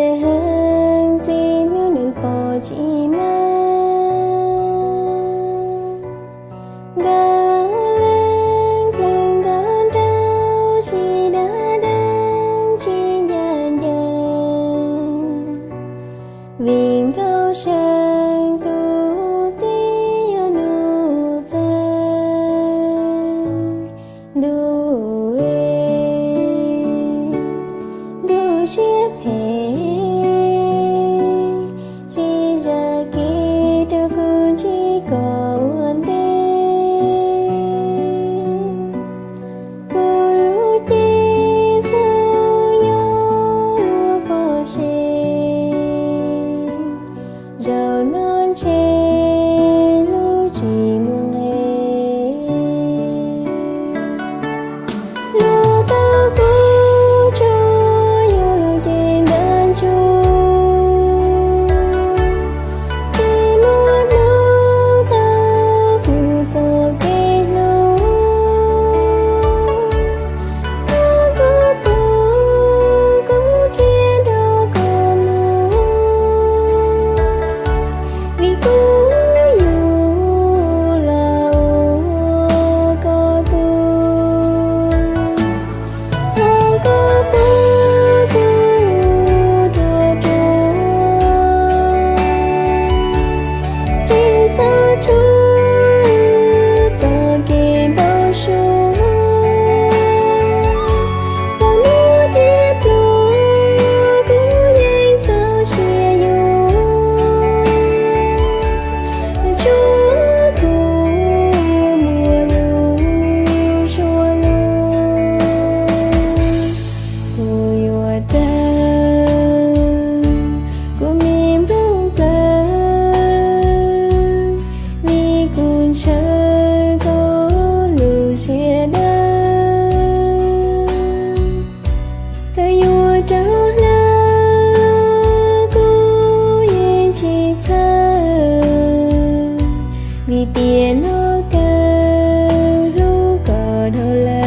Heev txiv hnub nws pom tsis mag, nkawd leej pleev nkawd nraug tsis dag deev tsis ncaj ncees, vim nkauj seev tus txiv yog lus txawv ntuj, ntuj siab phem, tsis zam kev rau kuv ntsib kom ua ntej. Kuv lub cev xav yuav luag pov tseg, zaum no ntshe hlub tsis muaj nqe. Luag tau kuv tsuas yog lub cev ntag ntsuj, tsis muaj hnub tau kuv txoj kev hlub. Koj kuv pub kuv khiav nrog koj mus, vim kuv yug los ua koj tug. Los koj pub kuv ruam ruam, tsis txhob tshuav txoj kev npau suav. Txog hnub tiav pluag kuv yeej txoj sia yuav, tsuav kuv muaj lus suav lus. Kuv yuav raws kuv me nplooj plawv, vim kuv ntshaw koj lub siab dawb. Txawm yuav raug hlawv kuv yeej tsis txhawj, vim tias no kawg hlub koj dhau lawm.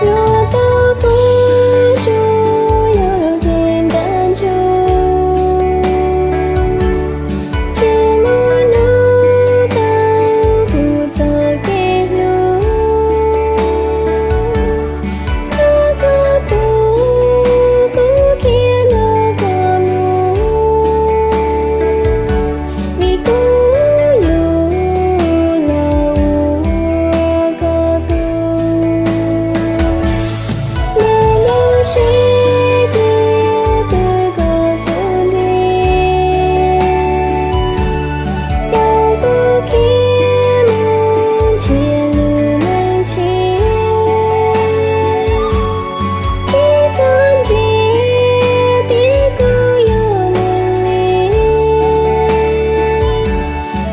Luag tau kuv tsuas yog lub cev ntag ntsuj, tsis muaj hnub tau kuv txoj kev hlub. Koj kuv pub kuv khiav nrog koj mus, vim kuv yug los ua koj tug. Nag nplooj siab cia tawg koj xub ntiag, yog kuv khiav mus nrhiav lub neej tshiab, tsis txhob ntsia tias kuv yog neeg li,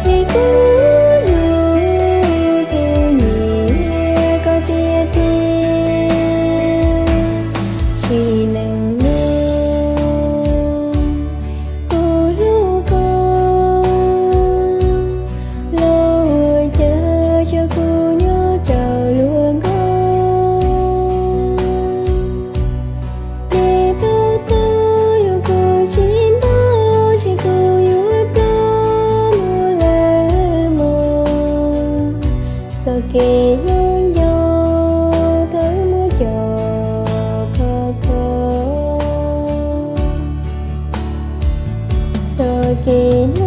vim kuv yug tus nyiam koj tiag tiag. Sim neej no kuv hlub koj, los ua caw xyov kuv nyob rau luag nkaus. Tes taw taw yog kuv tsis npau, ces kuv yuav ploj mus lawm mog. Txoj kev hlub nco thawj muab cov kho kho. Txoj kev